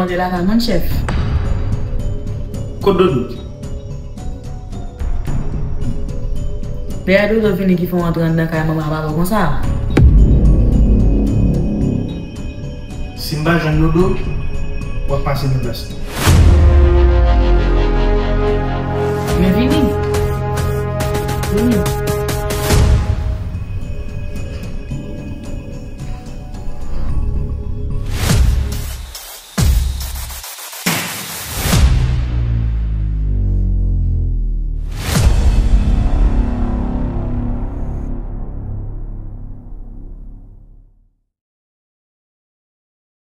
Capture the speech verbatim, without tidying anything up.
Te lakay mwen, chèf. Kot Dodo? Lè Dodo vini ki fè w antre anndan kay manman papa w konsa. Si m pa jwenn Dodo, w ap pase nan plas li. Men vini. Vini.